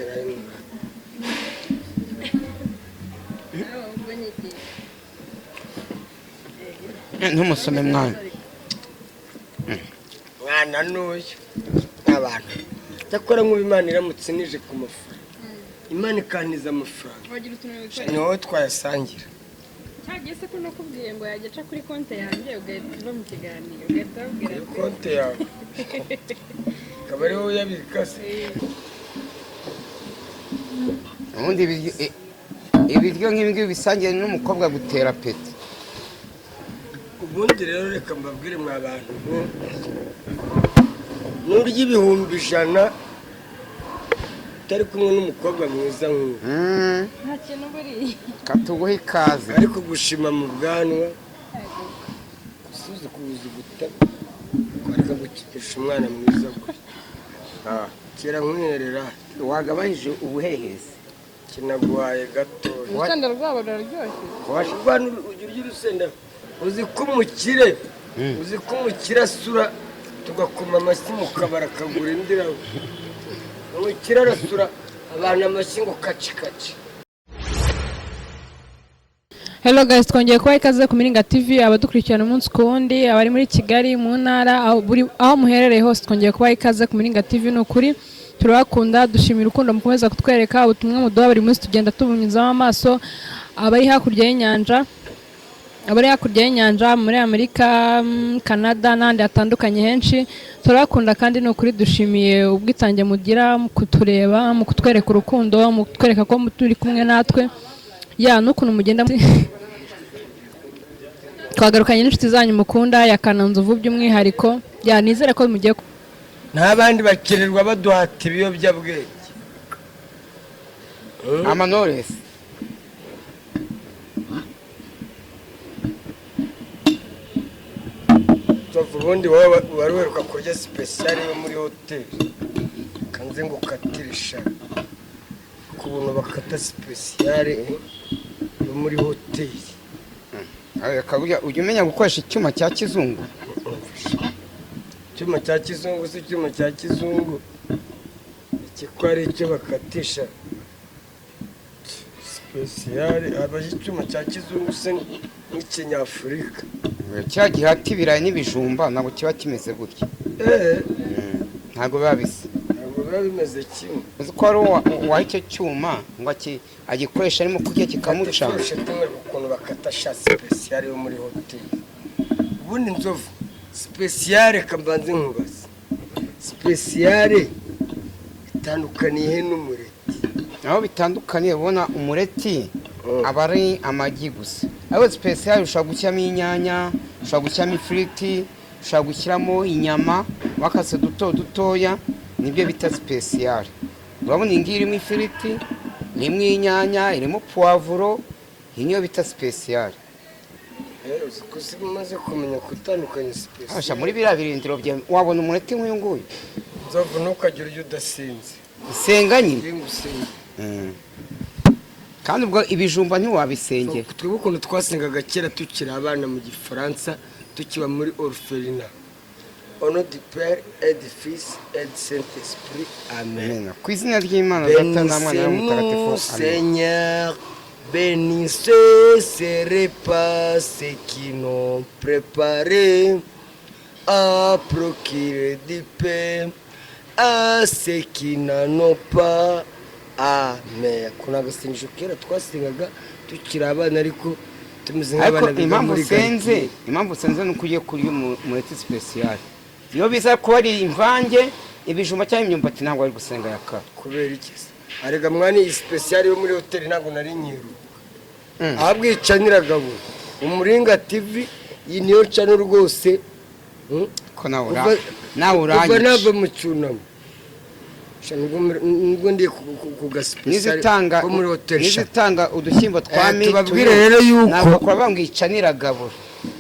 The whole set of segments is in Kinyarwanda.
Gera hino. Ubwo ni iki? Ntumusome mwana. Mwana n'uyu n'abantu. Cyakora nk'ubu Imana iramutse nije ku mafaranga, Imana ikantiza amafaranga, Wagira utuntu wikorera. ni wowe twayasangira. Cyagiye se ko nakubwiye ngo yajya aca kuri konti yanjye, ugahita uva mu kiganiro, ugahita babwira Kuri ati konti yawe akaba ari wowe uyabika se? Ubundi ibiryo nk'ibi ngibi bisangiye n'umukobwa gutera appétit. Ubundi rero reka mbabwire mwa bantu mwe, nurya 100,000 utari kumwe n'umukobwa mwiza nk'uyu, Nta kintu buriya. Katuguhe ikaze. Ariko gushima mu bwanwa gusubiza kubuza uguta kwareka gukinisha umwana mwiza gutya. Kera nkwerera. Wagabanyije ubuhehesi. Kinaguhaye gatoya. Urusenda rwabo ruraryoshye. Urwana ujya urya urusenda, uzi ko umukire, uzi ko umukire asura tugakoma amashyi mu kabari akagura indi rawe. Umukire arasura abantu amashyi ngo kaci kaci. Hello guys, twongeye kubaha ikaze ku Miringa TV, abadukurikirana umunsi ku wundi, abari muri Kigali, mu ntara, aho muherereye hose, twongeye kubaha ikaze ku Miringa TV. Ni ukuri turabakunda, dushimira urukundo mukomeza kutwereka, ubutumwa muduha buri munsi tugenda tubunyuzamo amaso. Abari hakurya y'inyanja, abari hakurya y'inyanja muri Amerika, Canada n'ahandi hatandukanye henshi, turabakunda kandi ni ukuri dushimiye ubwitange mugira mu kutureba, mu kutwereka urukundo, mu kutwereka ko turi kumwe natwe ya n'ukuntu mugenda. Twagarukanye n'inshuti zanyu mukunda ya Kananzovu by'umwihariko ya nizere ko mugiye Nta bandi bakirirwa baduhata ibiyobyabwenge. Amanores. Tuva ubundi wowe wari uheruka kurya spéciale yo muri hoteli, kanze ngo ukatirisha ku buntu bakata spéciale yo muri hoteli. Akaburya ujya umenya gukoresha icyuma cya kizungu. Icyuma cya kizungu si icyuma cya kizungu, iki ko ari icyo bakatisha spéciale, aba icyuma cya kizungu se nk'ikinyafurika. Cya gihata ibirayi n'ibijumba ntabwo kiba kimeze gutya. Ntabwo biba bisa. Ntabwo biba bimeze kimwe. Uzi ko hari uwaha icyo cyuma ngo agikoreshe arimo kurya kikamucanga. Fourchette mwereka ukuntu bakata sha spéciale yo muri hoteli. Ubundi nzovu spéciale, kambanze nkubaze, spéciale itandukaniye he n'umureti? Aho bitandukaniye, ubona umureti aba ari amagi gusa, ariko spéciale ushobora gushyiramo inyanya, ushobora gushyiramo ifiriti, ushobora gushyiramo inyama wakase duto dutoya, nibyo bita spéciale. Urabona iyi ngiyi irimo ifiriti, irimo inyanya, irimo puwavuro, iyi niyo bita spéciale. Uzi ko umaze kumenya gutandukanya Asha spéciale. Muri biriya birindiro bya wabona umureti nk'uyu nguyu. Nzovu, ntukagire ujya udasinze. Isenga nyine. Ngiye ngusenga. Kandi ubwo ibijumba ntiwabisengera. Twebwe ukuntu twasengaga kera tukiri abana mu Gifaransa, tukiba muri orphelinat: "Au nom du Père et du Fils et du Saint Esprit, amen." Amen. Ku izina ry'Imana Data na Mwana na Mutagatifu. Bénissez-nous, Amen. Seigneur, bénissez ces repas, ceux qui nous préparé, à procurer du pain à ceux qui n'en ont pas. Amen. Ako ni agasengesho kera twasengaga tukiri abana, ariko tumeze Ariko nk'abana biga impamvu muri usenze, gardienne. impamvu usenze ni uko ugiye kurya umureti spéciale. Iyo biza kuba ari imvange, ibijumba cyangwa imyumbati, ntabwo wari gusenga yakara. Kubera iki se? Arega mwana, iyi spéciale yo muri hoteli ntabwo nari nyiruka. Ahabwo icaniragabo Umuringa TV, iyi niyo cano rwose. Ko nawe nawe Kuva uranyica. nava mu cyunamo. Sha, nubwo ndiye ku ga spéciale Nizitanga ko muri hoteli sha. nizitanga udushyimbo twa mituyu. Tubabwire rero yuko ntabwo bakora bambwiye icaniragabo.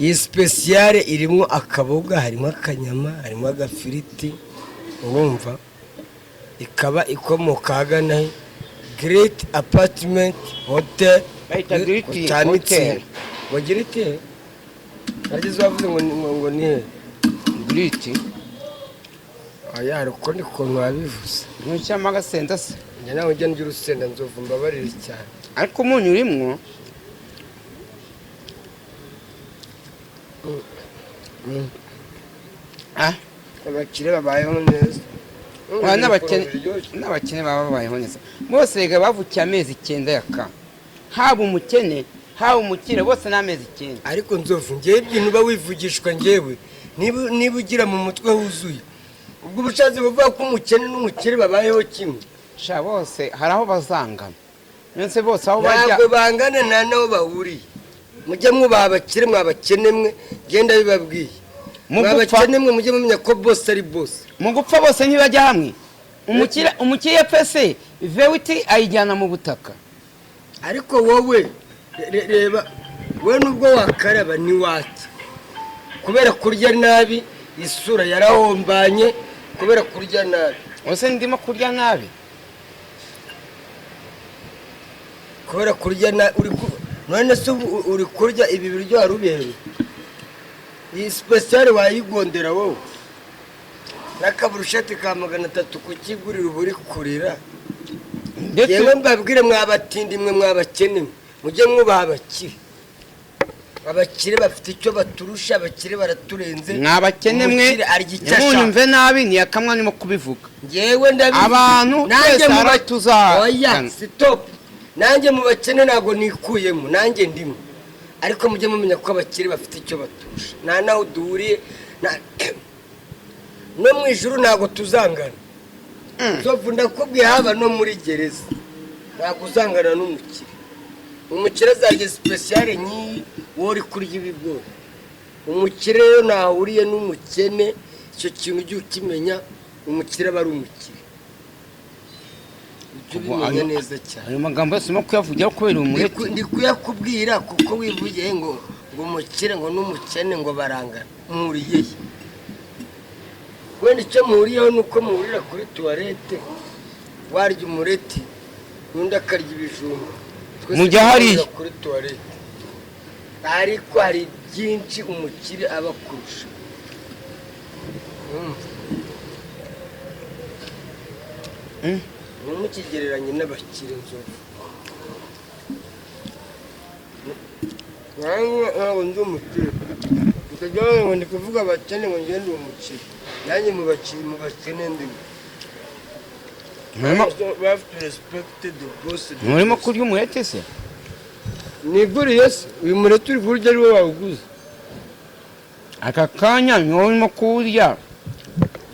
Iyi spéciale irimo akaboga, harimo akanyama, harimo agafiriti, urumva ikaba ikomoka ahagana he? Great Apartment Hotel. Bayita Great cya Hotel. Mitsingi. Ngo Great, harigeze wavuze ngo ni he? Great. Aya, hari ukundi kuntu wabivuze. Ntushyiramo agasenda se? Njye nawe ujya ndya urusenda, Nzovu, mbabarire cyane. Ariko umunyu urimwo. Ah. Abakire babayeho neza. Wa, n'abakene baba babayeho neza bose. Rega bavukiye amezi 9 ya ka, haba umukene haba umukire, bose ni amezi 9. Ariko Nzovu, ngewe ibintu uba wivugishwa, ngewe niba ugira mu mutwe wuzuye, ubwo ubushatse buvuga ko umukene n'umukire babayeho kimwe? Sha, bose hari aho bazangana, ndetse bose aho bajya. Ntabwo bangana, nta n'aho bahuriye. Mujye mwubaha abakire, mwabakene mwe, genda bibabwiye. Mu gupfa- Mwabakene mwe, mujye mumenya ko bose ari bose. Mu gupfa bose ntibajya hamwe. Umukire yapfe se V8 ayijyana mu butaka. Ariko wowe reba we, nubwo wakaraba ntiwatse kubera kurya nabi, isura yarahombanye kubera kurya nabi. Ese ndimo kurya nabi? Kubera kurya nabi uri none se ubu uri kurya ibi biryo wari ubiheruye? Iyi spéciale wayigondera wowe n'akaburusheti ka 300 kukigurira uba uri kurira. Ndetse Yewe, mbabwire, mwabatindi mwe, mwabakene mwe, mujye mwubaha abakire. Abakire bafite icyo baturusha, abakire baraturenze. Mwabakene mwe, Umukire arya icyo ashaka. ntimunyumve nabi, ntiyakamwa ndimo kubivuga. Ngewe ndabizi. Abantu Nanjye twese mu hari tuzagana. Oya, stop. Nanjye mu bakene ntabwo nikuyemo, nanjye ndimo, ariko mujye mumenya ko abakire bafite icyo baturusha. Nta naho duhuriye no mu ijuru ntabwo tuzangana. Nzovu, ndakubwiye, haba no muri gereza ntabwo uzangana n'umukire. Umukire azarya spéciale nk'iyi, wowe uri kurya ibigori. Umukire rero ntahuriye n'umukene, icyo kintu ujye ukimenya. Umukire aba ari umukire, ujye ubimenya neza cyane. Ayo magambo yose urimo kuyavugiraho kubera umureti? Ndi kuyakubwira kuko wivugiye ngo umukire ngo n'umukene ngo barangana. Muhuriye he? Wenda icyo muhuriyeho ni uko muhurira kuri toilette, warya umureti n'undi akarya ibijumba. Twese Mujya hariya. duhurira kuri toilette, ariko hari byinshi umukire aba akurusha. Ntimukigereranye n'abakire, Nzovu. Nanjye ntabwo ndi umukire, utajya ngo ndi kuvuga abakene ngo ngende umukire. Nanjye mu bakire, mu bakene ndimo. We have to respect the boss. Nturimo kurya umureti se? Niguriye se? Uyu mureti uri kurya ari wo wawuguze? Aka kanya ni wowe urimo kuwurya.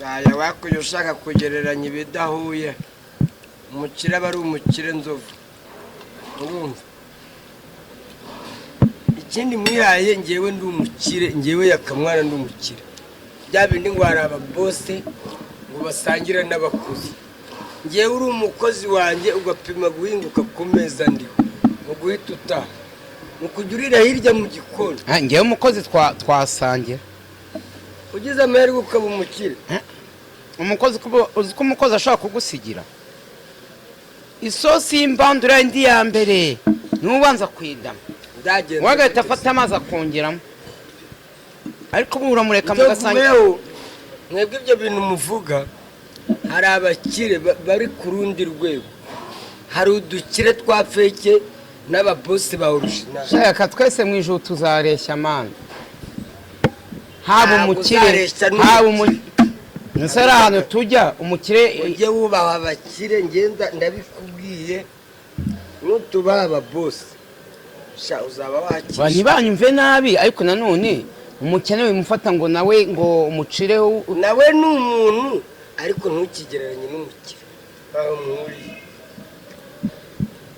Aya wakujya ushaka kugereranya ibidahuye. Umukire aba ari umukire, Nzovu, urumva? Ikindi mwihaye, ngewe ndi umukire, ngewe yakamwana ndi umukire. Bya bindi ngo hari ababose ngo basangira n'abakozi, ngewe uri umukozi wanjye ugapima guhinguka ku meza ndiho mu guhita utaha, mu kujya urira hirya mu gikoni. Ah, ngewe umukozi twasangira. Ugize amahirwe ukaba umukire. Umukozi uzi ko umukozi ashobora kugusigira isosi y'imbandura indi ya mbere, niwe ubanza kuyidama. Byagenze we agahita gute se? Afata amazi akongeramo, ariko ubu uramureka mugasangira. Nzovu, mwebwe ibyo bintu muvuga, hari abakire bari ku rundi rwego, hari udukire twa fake n'ababosi ba original. Shaka twese mu ijuru tuzareshya, mana, haba Ntabwo umukire uzareshya n'umukire. Haba umukire, ese ari ahantu tujya umukire? Ujye wubaha abakire, ngenda ndabikubwiye, nutubaha ababosi sha uzaba wakishe. Ntibanyumve nabi, ariko nanone umukene wimufata ngo nawe ngo umucireho. Nawe ni umuntu, ariko ntukigereranye n'umukire, aho muhuriye.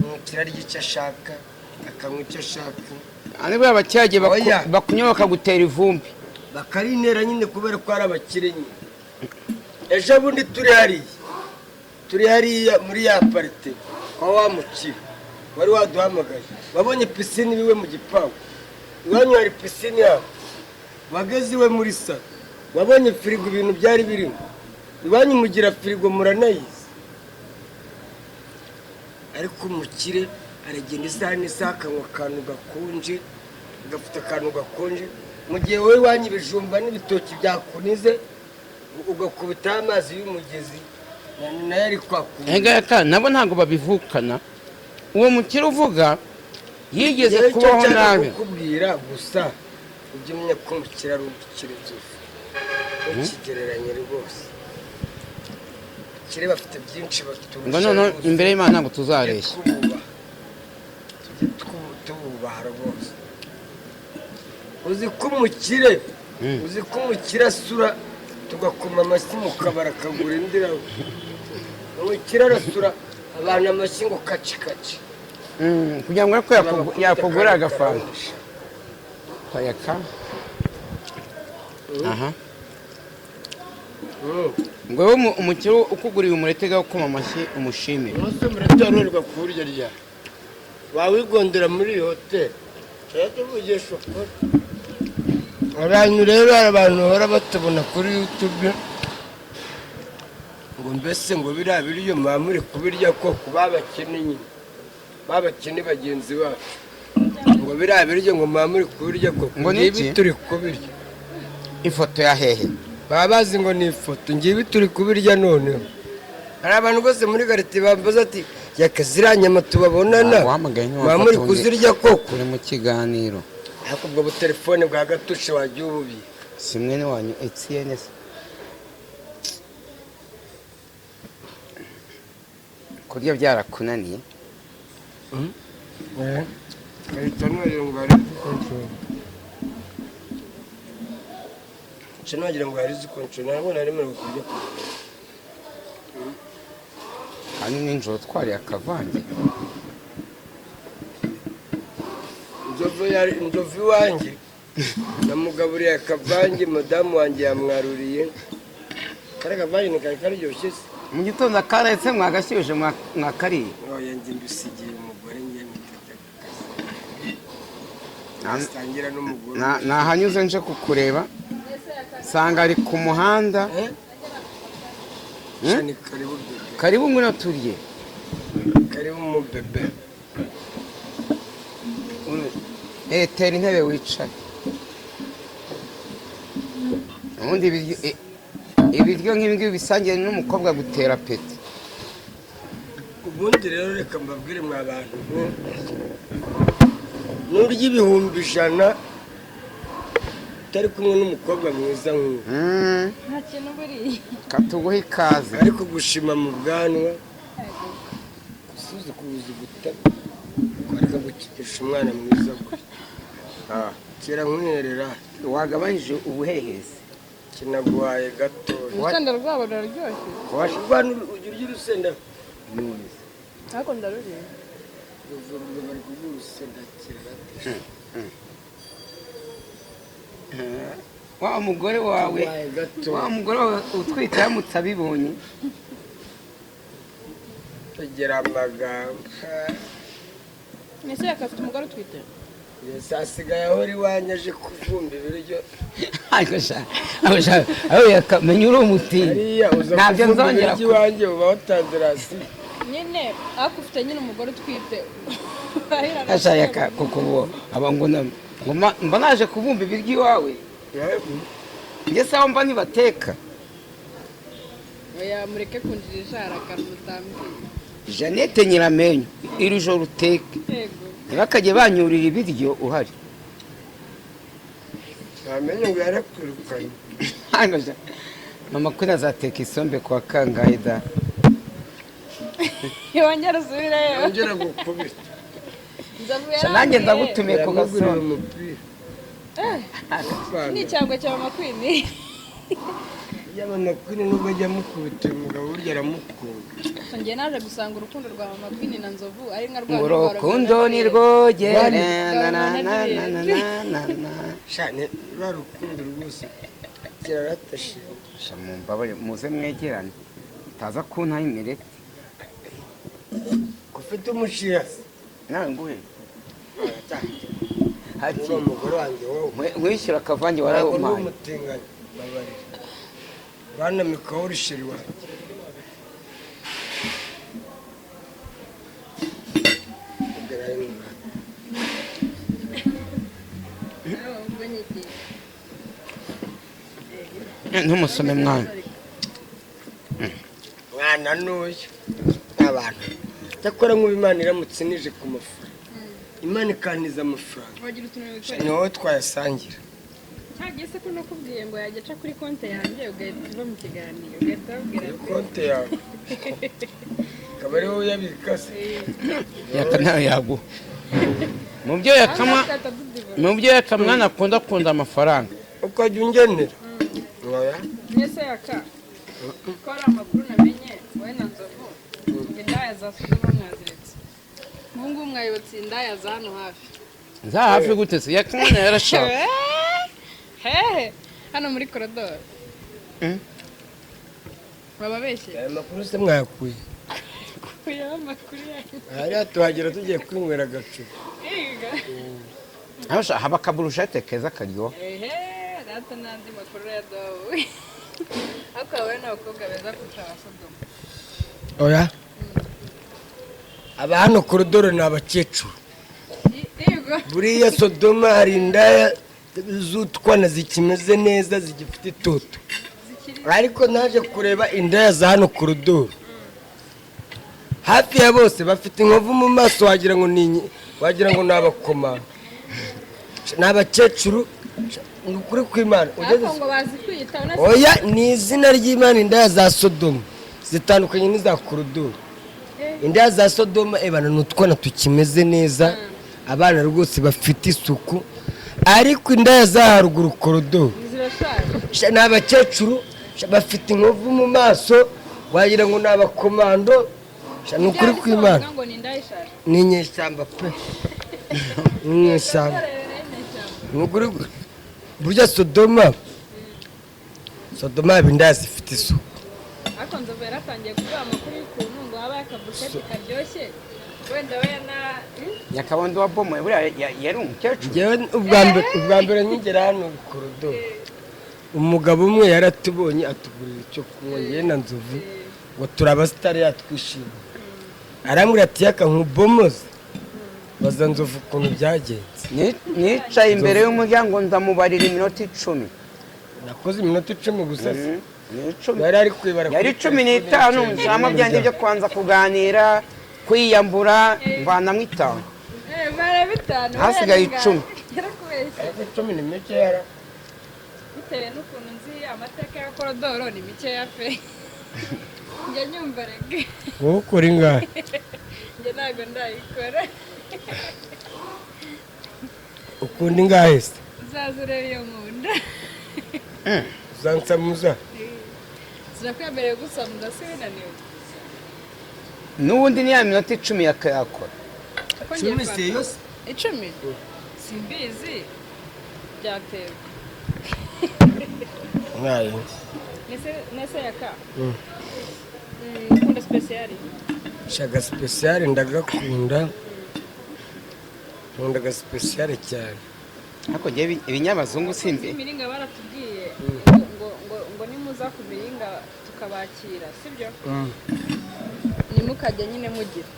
Umukire arya icyo ashaka, akanywa icyo ashaka. Niba abaturage Oya. bakunywa bakagutera ivumbi. Bakarintera nyine kubera ko ari abakire nyine. Ejo bundi turi hariya muri ya parite kwa wa mukire wari waduhamagaye, wabonye piscine iwe mu gipangu. Iwanyu hari piscine yabo? Wageze iwe muri salon, wabonye firigo, ibintu byari birimo? Iwanyu mugira firigo, muranayizi. Ariko umukire aragenda isaha n'isaha akanywa akantu gakonje, agafite akantu gakonje, mu gihe wowe iwanyu ibijumba n'ibitoki byakunize, ugakubitaho amazi y'umugezi. Nayo ari kwakura. Ega yaka nabo ntabwo babivukana. Uwo mukire uvuga yigeze Njyewe icyo kubaho nshaka nabi. kukubwira gusa, ujye umenya ko umukire ari umukire byose, ntukigereranye rwose. Abakire bafite byinshi baturusha Ngo noneho rwose. imbere y'Imana ntabwo tuzareshya. Tujye twubaha, tujye tububaha rwose. Uzi ko umukire, uzi ko umukire asura tugakoma amashyi mu kabari akagura indi rawe. Umukire arasura abantu amashyi ngo kaci kaci. Kugira ngo ariko yakugura agafanta yaka aha. Ngo wowe umukire ukuguriye umurete ga ukoma amashyi umushimire. Umunsi umurete warorerwa kuwurya rya wawigondera muri iyi hoteli, tujya tuvugisha ukuri. Abantu rero, hari abantu bahora batubona kuri YouTube ngo mbese ngo biriya biryo muba muri kubirya koko? Babakene nyine, babakene bagenzi bacu, ngo biriya biryo ngo muba muri kubirya koko? Ngo ni Ngibi iki? turi kubirya. Ifoto ya hehe? Baba bazi ngo ni ifoto. Ngibi turi kubirya. Noneho hari abantu rwose muri karitsiye bambaza ati: "Yaka ziriya nyama tubabonana, Wahamagaye muba muri ntiwafata undi. kuzirya koko?" Uri mu kiganiro. Ariko ubwo butelefone bwa gatushe wagiye ububika. Si mwene wanyu Etienne se? Kurya byarakunaniye. Gahita nwagira ngo hari izi control, nwagira ngo hari izi control, ntabwo nari merewe kurya. Kandi nijoro twariye akavange. Inzovu yari inzovu iwanjye, namugaburiye akavange, madamu wanjye yamwaruriye. Kariya kavange ni kari karyoshye se? Mu gitondo akaretse mwagashyushye mwakariye. Oya, njye mbisigiye umugore, njye mpita kazi sangira n'umugore. Nahanyuze nje kukureba nsanga ari ku muhanda. Eh? Hmm? Ni karibu bébé. Karibu, ngwino turye. Karibu mu bébé. Eh, tera intebe wicare. Ubundi ibiryo ibiryo nk'ibi ngibi bisangiye n'umukobwa gutera peti. Ubundi rero reka mbabwire mwa bantu mwe, nurya 100,000 utari kumwe n'umukobwa mwiza nk'uyu, Nta kintu buriya. Katuguhe ikaze. Ariko gushima mu bwanwa gusuza kubuza guta kwareka gukinisha umwana mwiza gutya. Kera nkwerera. Wagabanyije ubuhehesi. Kinaguhaye gatoya. Urusenda rwabo ruraryoshye. Rwanda, ujya urya urusenda? Ariko ndaruriye. Ruvurwa bari kuguha urusenda kirarate. Wa mugore wawe Tuguhaye gato. Wa mugore wawe utwite yamutse abibonye. Tugira amagambo. Ese yakafite umugore utwite? Yesi, asigaye ahora iwanjye aje kuvumba ibiryo. Ariko sha, aho sha, aho yakamenya uri umutindi. Hariya uza Ntabyo kuvumba nzongera. ibiryo iwanjye, uba watanze ration. Nyine ariko ufite nyine umugore utwite. Ashaka kuko ubu aba ngo ngo mba naje kubumba ibiryo iwawe, njye sawa mba ntibateka. Oya, mureke kunjirisha, hari akantu mutambwiye. Jeannette Nyiramenyo, iri joro uteke. Yego. Ntibakajye banyurira ibiryo uhari. Ntamenye ngo yarakwirukanye. Hano mama Queen azateka isombe kwa kangahe da? Wongera usubireyo. Yongera gukubita. Nzovu Sha, nanjye yarambwiye. ndagutumiye ku Yamuguriye gasombe. umupira. Ni icyangwe cya mama Queen. Ya mama Queen, nubwo ajya amukubita, uyu mugabo burya aramukunda. Njye naje gusanga urukundo rwa mama Queen na Nzovu ari nka rwa Ngo rwa urukundo ni rwogere na na na na na na na na. Shane, rwa rukundo rwose kiraratashimye. Sha, mumbabarire muze mwegerane utaza kuntaho imireti. Ufite umushiha se? Nawe nguhe haki. Niba umugore wanjye wowe Nkwishyura akavange ntabwo ndi warawumpaye. umutinganyi, babarira bana mikawuri chéri wanjye. Ugerayo inyuma. Ubwo nyigiye. Ntumusome mwana. Mwana. Na n'uyu abantu cyakora nk'ubu Imana iramutse nije ku mafaranga, Imana ikantiza amafaranga, Wagira utuntu wikorera. Ni wowe twayasangira. Cyagiye se ko nakubwiye ngo yajya aca kuri konti yanjye, ugahita uva mu kiganiro, ugahita babwira Kuri konti yawe akaba ari wowe uyabika se? Yaka nawe yaguha mu byo yakama. Agahita tudivura. Mu byo yakamwana akunda amafaranga. Ukajya ungenera, oya. Mwese yaka ko ari amakuru namenye, wowe na Nzovu ngo indaya za Sodoma mwaziretse, ubu ngubu mwayobotse indaya za hano hafi. Za hafi gute se? Yakamwana yarashaka. Hehe, hano muri korodoro. Bababeshye. Aya makuru se mwayakuye? Kuyaho amakuru yanyu. Hariya tuhagera tugiye kwinywera agacupa. Yiga. Aho haba akaburushete keza karyoha. Ehe, data, n'andi makuru ya dowe, ariko wowe n'abakobwa beza kurusha abasodoma. Oya, aba hano korodoro ni abakecuru. Yego. Buriya Sodoma hari indaya z'utwana zikimeze neza, zigifite itoto. Zikiri. Ariko naje kureba indaya za hano korodoro, hafi ya bose bafite inkovu mu maso, wagira ngo ni abakomando, ni abakecuru, ni ukuri kw'Imana ugeze. Ariko ngo bazi kwiyitaho na. Oya, ni izina ry'Imana, indaya za Sodoma zitandukanye n'iza korodoro. Indaya za Sodoma ebana ni utwana tukimeze neza, abana rwose bafite isuku, ariko indaya za haruguru korodoro Zirashaje. Ni abakecuru, bafite inkovu mu maso, wagira ngo ni abakomando. Ni ukuri kw'Imana. Ngo ni indaya ishaje. Ni inyeshyamba pe, ni inyeshyamba, ni ukuri. Burya Sodoma haba indaya zifite isuku. Ariko Nzovu yaratangiye kuvuga amakuru y'ukuntu ngo habaye akabusheti karyoshye, wenda we na Nyakabondo wa bomoye buriya yari umukecuru. Njyewe ubwa mbere nkigera hano korodoro, umugabo umwe yaratubonye atugurira icyo kunywa, njyewe na Nzovu, ngo turi abasitari, yatwishimiye, arambwira ati: "Yaka nkubomoze." Baza Nzovu ukuntu byagenze. Nicaye imbere y'umuryango ndamubarira iminota 10. Nakoze iminota 10 gusa se? Ni 10. Yari ari kwibara Yari kuri 15. telefone. Nshyiramo byanjye byo kubanza kuganira, kwiyambura, mvanamo 5. Bara 5. Hasigaye 10. Yarakubeshye. Ariko 10 ni mikeya. Bitewe n'ukuntu nzi amateka ya korodoro, ni mikeya pe, njya nyumva rege. Wowe ukora ingahe? Njye ntabwo ndayikora. Ukunda ingahe se? Uzaza urebe iyo nkunda. Uzansamuza? Zirakwemereye gusamuza si binaniwe. N'ubundi ni ya minota 10 yakayakora. Ko ngiye 10 si kwaka. yose. 10 simbizi, byaterwa. Nkayo. Nese yaka, ukunda spécial? Shaka spécial ndagakunda, nkunda aga spécial cyane. Ariko njyewe ibinyabazungu simbi. Imiringa baratubwiye ngo nimuza ku miringa tukabakira, sibyo? Ntimukajye nyine mugira,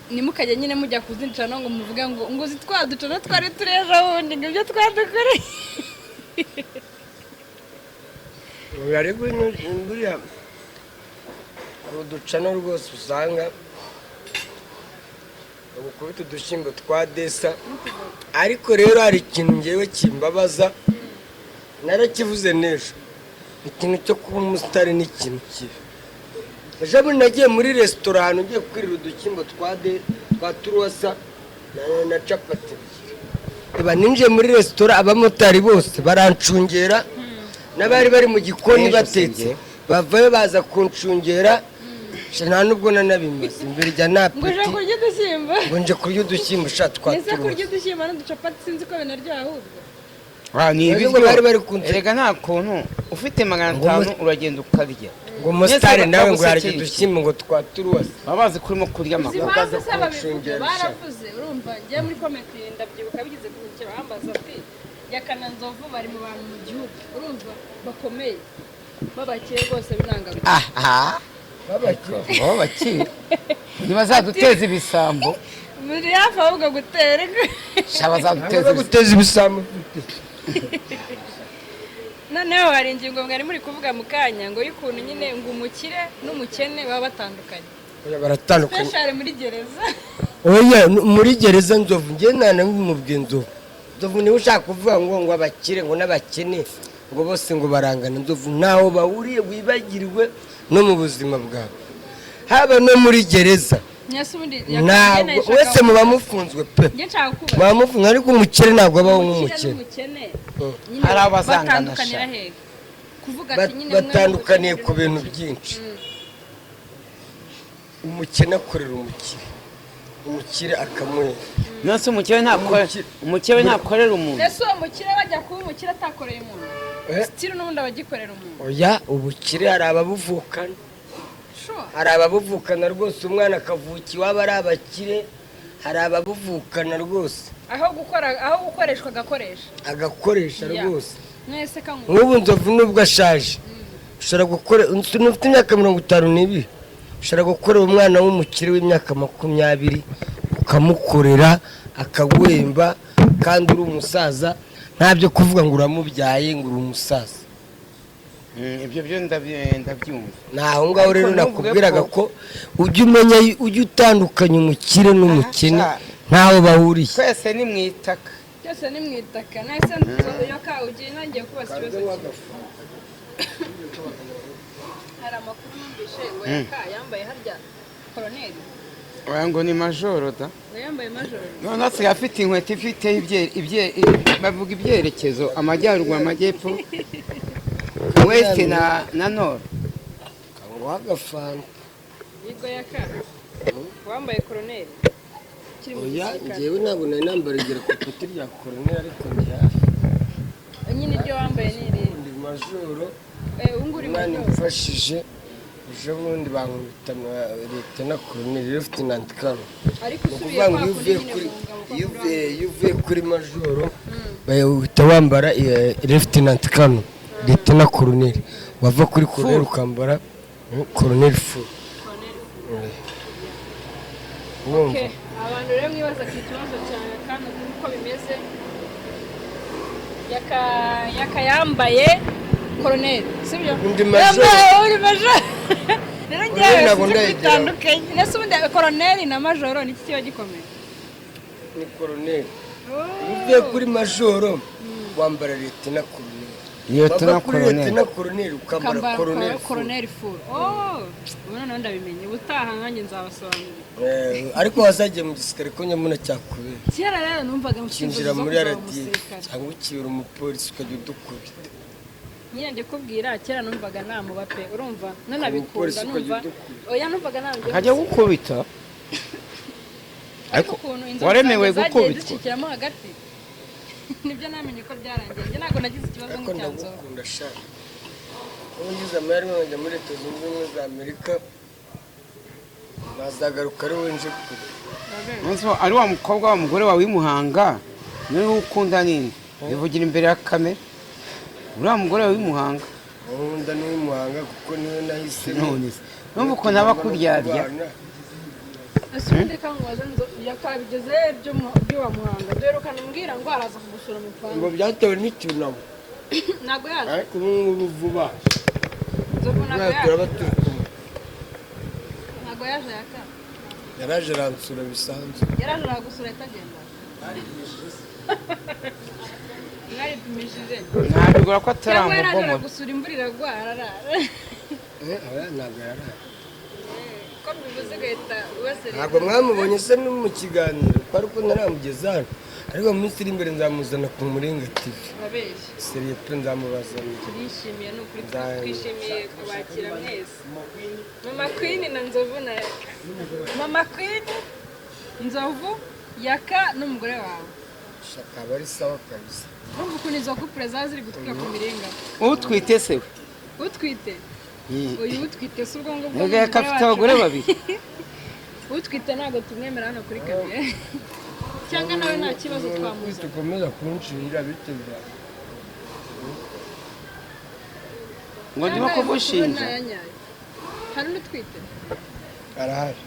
ntimukajye nyine mujya kuzica no ngo muvuge ngo uzi twaduca no twari turi ejo bundi, ngo ibyo twadukoreye. Ariko buriya hari uducano rwose usanga bagukubita udushyimbo twa desa, ariko rero hari ikintu ngewe kimbabaza, narakivuze n'ejo: ikintu cyo kuba umusitari ni ikintu kibi. Ejo bundi nagiye muri resitora ahantu, ngiye kwirira udushyimbo twa turuwasa na capati ebyiri. Eba ninjiye muri resitora, abamotari bose barancungera, n'abari bari mu gikoni Ejo batetse sinjye. bavayo baza kuncungera. Sha, nta nubwo nanabimaze imbere rya nta Ngo uje peti. kurya udushyimbo? Ngo nje kurya udushyimbo sha twa Ese kurya turuwasa. udushyimbo n'uducapati sinzi ko binaryoha ahubwo. Ah, ni Ngo ibiryo. bari bari kunse- Erega nta kuntu ufite magana Ngo atanu uragenda ukarya. Ngo umusitari Mwese nawe ngo yarya bagusekeye. udushyimbo ngo twa turuwasa. Baba bazi ko urimo kurya Uzi amakuru. impamvu Bakaza se babivuga? kunshungera. Baravuze, urumva njye muri comment ndabyibuka bigeze kunkira bambaza ati: "Yakana Nzovu bari mu bantu mu gihugu, urumva, bakomeye b'abakire rwose b'intangarugero." Aha. Babakire. Baba bakire ntibazaduteza ibisambo. Muri hafi ahubwo gutera. Sha, bazaduteza ntabwo ibisambo. Guteza ibisambo ufite. Noneho hari ingingo mwari muri kuvuga mu kanya ngo y'ukuntu nyine ngo umukire n'umukene baba batandukanye. Oya, baratandukanye. Special muri gereza. Oya, muri gereza, Nzovu, njye ntanabimubwiye. Nzovu, Nzovu niwe ushaka kuvuga ngo abakire ngo n'abakene ngo bose ngo barangana. Nzovu, ntaho bahuriye. Wibagirwe no mu buzima bwawe, haba no muri gereza. Nyese ubundi Ntabwo wese muba mufunzwe pe. Njye nshaka kubaza. Muba mufunzwe, ariko umukire ntabwo abaho Umukire nk'umukene. n'umukene nyine Hari abazangana batandukanira sha. hehe? Kuvuga ati nyine umwe ni Batandukaniye umukene, ku undi ni bintu umukire. byinshi. Umukene akorera umukire, umukire akamuhera. Nonse umukire ntakora? Umukire. Umukire ntakorera umuntu? Ese uwo mukire bajya kuba umukire atakoreye umuntu? Eh? Still n'ubundi aba agikorera umuntu. Oya, ubukire hari ababuvukana. Sure. Hari ababuvukana rwose, umwana akavuka iwabo ari abakire. Hari ababuvukana rwose. Aho gukora, aho gukoreshwa agakoresha. Agakoresha. Yeah. Rwose. Mwese kanywa. Nk'ubu Nzovu nubwo ashaje, ushobora gukora, ufite imyaka 52, ushobora gukorera umwana w'umukire w'imyaka 20, ukamukorera akaguhemba kandi uri umusaza. Ntabyo kuvuga ngo uramubyaye, ngo uri umusaza. Ibyo byo ndabyumva. Ni aho ngaho rero Ariko ntuvuge nakubwiraga ko ujya umenya, ujya utandukanya umukire n'umukene. Aha, ntaho bahuriye. Twese ni mu itaka. Byose ni mu itaka. Nahise nzoyoka ugiye ntangiye kubaza ikibazo kimwe. Hari amakuru numvise ngo Yaka yambaye harya koroneri. Oya, ngo ni majoro da. Ngo yambaye majoro. None asigaye afite inkweto ifite bavuga ibyerekezo: amajyaruguru, amajyepfo, west na nord. Kanguha agafanta. Yego, Yaka wambaye koroneri ukiri mu Oya. gisirikare? Njyewe ntabwo nari nambara igera ku ipeti rya koroneri, ariko ndi hafi. Nyine iryo wambaye ni iri? Ndi majoro. Eh, ubu ngubu uri Imana majoro. imfashije, ejo bundi bankubita lieutenant colonel, lieutenant colonel. Ariko Ni usubiye ukuvuga ngo kwa iyo kundi uvuye nyine kuri mu ngabo kwa iyo kundi. uvuye iyo uvuye kuri majoro, bahita wambara lieutenant colonel, lieutenant colonel. Wava kuri colonel ukambara colonel full. Koroneri. Urumva? Okay. Abantu rero mwibaza ku kibazo cya kano uko bimeze, Yaka, Yaka yambaye koroneri, sibyo? Undi majoro. Yambaye, uri majoro rero. Koroneri Ngewe ntabwo sinzi ndayigeraho. bitandukanye. Nese ubundi koroneri na majoro niki kiba gikomeye? Ni koroneri. Iyo uvuye kuri majoro wambara lieutenant colonel. Lieutenant Wava kuri colonel. lieutenant colonel ukambara ukambara koroneri full. Koroneri full. Oh, ubu noneho ndabimenye, ubutaha nkanjye nzabasobanurira. Ariko wazagiye mu gisirikare ko nyamuna cyakubera. Kera rero numvaga mfite Ukinjira inzozi zo muri kuzaba RDF umusirikare. cyangwa ukibera umupolisi ukajya udukubita. Nyine ndi kubwira, kera numvaga namuba pe, urumva nanabikunda. Umupolisi ukajya Numva udukubita. oya, numvaga namujya Akajya gukubita. Ariko ukuntu inzozi Waremewe zanjye zagiye gukubitwa. zicikiramo hagati, nibyo namenye ko byarangiye. Njye ntabwo nagize ikibazo Ariko nk'icya Nzovu. ndagukunda sha. Ubu ngize amahirwe nkajya muri Leta Zunze Ubumwe za Amerika, nazagaruka ari wowe nje kure. Umunsi ari wa mukobwa wa mugore wawe w'imuhanga niwe ukunda ninde? Bivugira imbere ya kamera, uriya mugore wawe w'imuhanga. Nkunda n'uw'imuhanga kuko niwe nahisemo. None se numva ukuntu aba akuryarya? Ese ubundi kankubaza, yakabigeze by'uwa Muhanga? Duherukana umbwira ngo araza kugusura mu Ngo Rwanda. byatewe n'icyunamo. Ntabwo yaje. Ariko ubu ngubu vuba Nzovu ntabwo vuba yaje. turaba turi kumwe. Ntabwo yaje, Yaka. Yaraje aransura bisanzwe. Yaraje aragusura ahita agenda. Mwaripimishije? Ntabigura ko Cyangwa yaraje ataramugomora. aragusura, imvura iragwa ararara? Oya, ntabwo yaraje. Ko mbivuze ugahita ubaserera. Ntabwo mwamubonye se no mu kiganiro ko ariko ntaramugeza hano, ariko mu minsi iri imbere nzamuzana ku Muringa TV. Urabeshya. Sérieux pe, nzamubazanira. Turishimiye ni ukuri, twishimiye kubakira mwese, Mama Queen na Nzovu na Yaka. Mama Queen, Nzovu, Yaka n'umugore wawe. Shaka aba ari sawa kabisa. Urumva ukuntu izo couple zaba ziri gutwika ku Miringa. Utwite se we? Utwite, uyu utwite si ubwo ngubwo Mbega n'umugore afite wacu. abagore babiri. Utwite ntabwo tumwemera hano kuri kamera, cyangwa nawe nta kibazo twamuzana. Tukomeza kunshinja bite byawe? Ngo ndimo Cyangwa ayo makuru kugushinja. ni ayanyayo. Hari undi utwite? Arahari.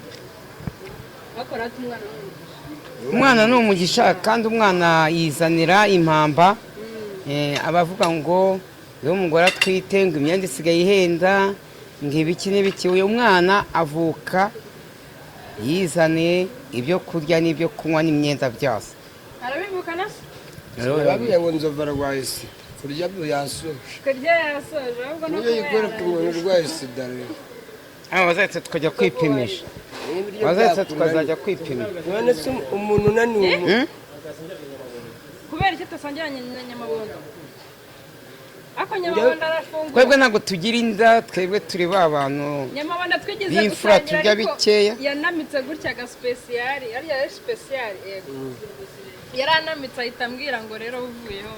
Bakora ati umwana w'umugisha. Umwana ni umugisha, kandi umwana yizanira impamba. Abavuga ngo Iyo umugore atwite ngo imyenda isigaye ihenda, ngo ibiki n'ibiki. Uyu mwana avuka yizaniye ibyo kurya n'ibyo kunywa n'imyenda byose. Arabivukana se? Babwiye ngo Nzovu arwaye sida, kurya yasoje. Kurya yasoje, ahubwo no Niyo kuba yikwereka umuntu yarangije. urwaye sida rero. Aba bazahita tukajya kwipimisha. N'ibiryo Bazahita byakunaniye. tukazajya kwipima. None se umuntu unaniwe Kubera icyo utasangira na Nyamabondo? Ariko Nyamabondo arafungura. Twebwe ntabwo tugira inda, twebwe turi ba bantu Nyamabondo twigeze b'imfura, gusangira, turya ariko bikeya. yanamitse gutya aga special, ariya yari special, yego, yaranamitse ahita ambwira ngo rero uvuyeho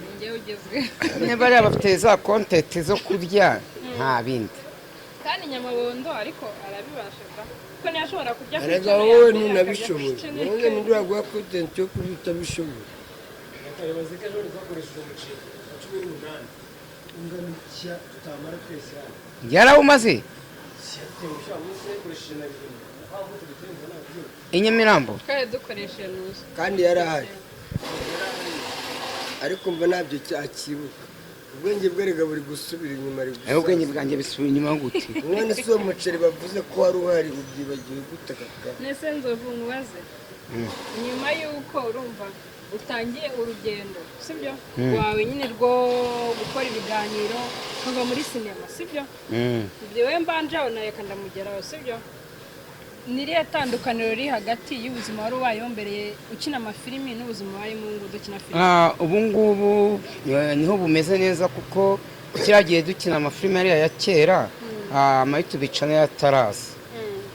ni njyewe ugezweho. Niba bariya bafite za content zo kurya, nta bindi. Kandi Nyamabondo ariko arabibasha da, kuko ntiyashobora kurya ku Erega icumi wowe ya mbere, ntunabishoboye. akarya ku icumi. Wowe nturaguha content yo kurya utabishoboye. Akayobozi k'ejo twakoresheje umuceri wa 18 ungana icya tutamara twese hano. Yarawumaze. Siyatengushya munsi yakoresheje na 7 aho tubitenguha ntabwo. I Nyamirambo. Twari dukoresheje nuza. Kandi yarahari, ariko mba ntabyo cyakibuka. Ubwenge bwe rega buri gusubira inyuma, ari Aho ubwenge gusaza. bwanjye bisubira inyuma gute? None se uwo muceri bavuze ko wari uhari ubyibagiwe gute kaka? Nese Nzovu, nkubaze, nyuma y'uko urumva utangiye urugendo, sibyo, rwawe nyine rwo gukora ibiganiro kuva muri sinema, sibyo? Ibyo we mbanje aho nawe ndamugeraho, sibyo? Ni irihe tandukaniro riri hagati y'ubuzima wari ubayeho mbere ukina amafilimi n'ubuzima ubayemo ubu ngubu udakina filimi? Ah, ubu ngubu niho bumeze neza, kuko kiriya gihe dukina amafilime ariya ya kera, ama YouTube channel yataraza.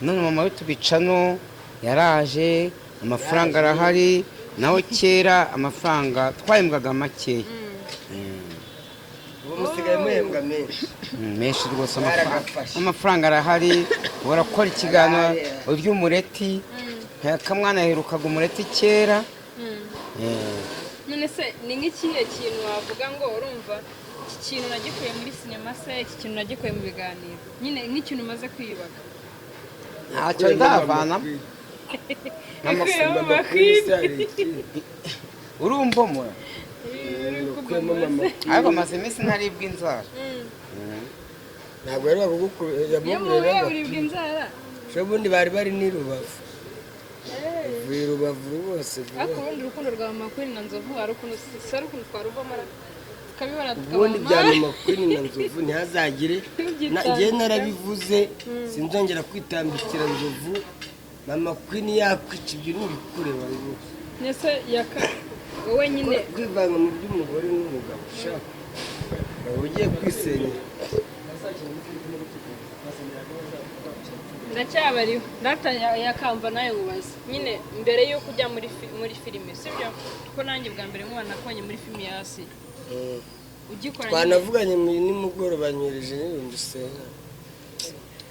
None mama YouTube channel yaraje, amafaranga arahari. Naho kera amafaranga twahembwaga makeya. Ubu musigaye muhembwa menshi. Menshi rwose amafaranga. Yaragafashe. Amafaranga arahari, urakora ikiganiro, Arahari. urya umureti. Kamwana yaherukaga umureti kera. None se ni nk'ikihe kintu wavuga ngo urumva iki kintu nagikuye muri sinema se, iki kintu nagikuye mu biganiro, nyine nk'ikintu umaze kwiyubaka? Ntacyo ndavanamo. Ukuyemo Mama amakuru. Queen se hari ikindi? Urumbomora. Ukuyemo mama. Ariko maze iminsi ntaribwa inzara. Ntabwo yari Iyo yamugurira. muhuye uribwa inzara. Ubundi bari bari n'i Rubavu, uvuye i Rubavu rwose vuba. Ariko ubundi urukundo rwa mama Queen na Nzovu hari ukuntu si ari ukuntu twaruvamo tukabibona. Ubundi bya tukabona. mama Queen na Nzovu ntihazagire njyewe narabivuze, sinzongera kwitambikira Nzovu. Mama Queen yakwica, ibyo ntibikureba rwose. Nese yaka wowe nyine. Kwivanga mu by'umugore n'umugabo ushaka waba ugiye kwisenyera. Ndacyabariho data yakamba nawe nkubaze nyine mbere y'uko ujya muri filime, sibyo? Kuko nanjye bwa mbere nkubona nakubonye muri filime ya hasi ugikora nyine. Twanavuganye nimugoroba, nyohereje n'ibihumbi senga.